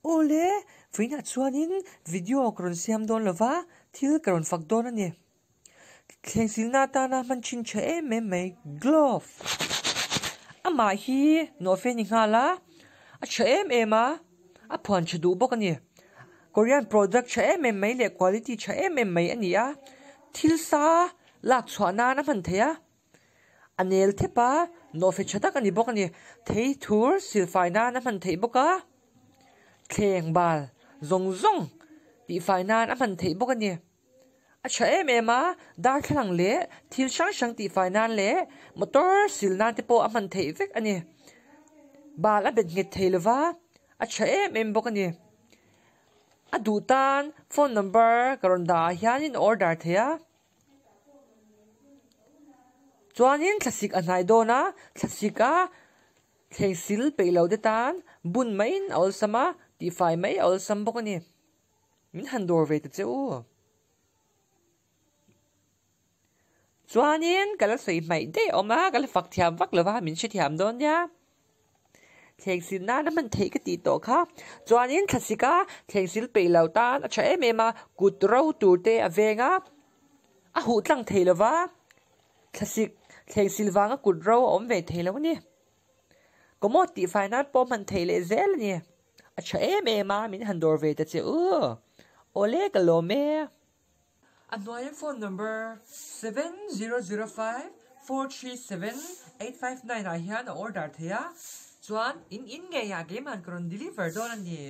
Awle, vawiinah chuanin video ka rawn siam dawn lova, thil ka rawn fak dawn a ni. Thlengsilna atana hman thin tha em em mai, glove. Amah hi nawhfe a ni nghal a, a tha em em a, a phuan tha duh bawk a ni. Korean product tha em em mai leh quality tha em em mai a ni a, thil sa lak chhuah nan a hman theih a. A nel thep a, nawhfe tha tak a ni bawk a ni. Thei thur silfai nan a hman theih bawk a, thleng bal zawng zawng tihfai nan a hman theih bawk a ni. A tha em em a, darthlalang leh thil hrang hrang tihfai nan leh motor sil nan te pawh a hman theih vek a ni. Bal a bet nghet thei lova, a tha em em bawk a ni. A duh tan phone number ka rawn dah ah hianin a order thei a. Chuanin thlasik a hnai dawn a, thlasik a thleng sil peih lo te tan bun maiin a awlsam a, tihfai mai a awlsam bawk a ni. Min han dawr ve ta che u. Chuanin ka la sawi hmaih daih a awm a, ka la fak thiam vak lo va, min hrethiam dawn nia. Thlengsil nana hman theih ka tih tawh kha. Chuanin thlasik a thlengsil peih lo tan a tha em em a, kut ro tur te a veng a, a huh tlang thei lo va, thlasik thlengsil vanga kut ro a awm ve thei lo a ni. Commode tihfai nan pawh hman theih leh zel a ni. A tha em em a, min han dawr ve ta che u. Awle ka lawm e. A hnuaia phone number 7005437859 ah hian a order thei a, chuan in in ngeiah keimah ka rawn deliver dawn a ni.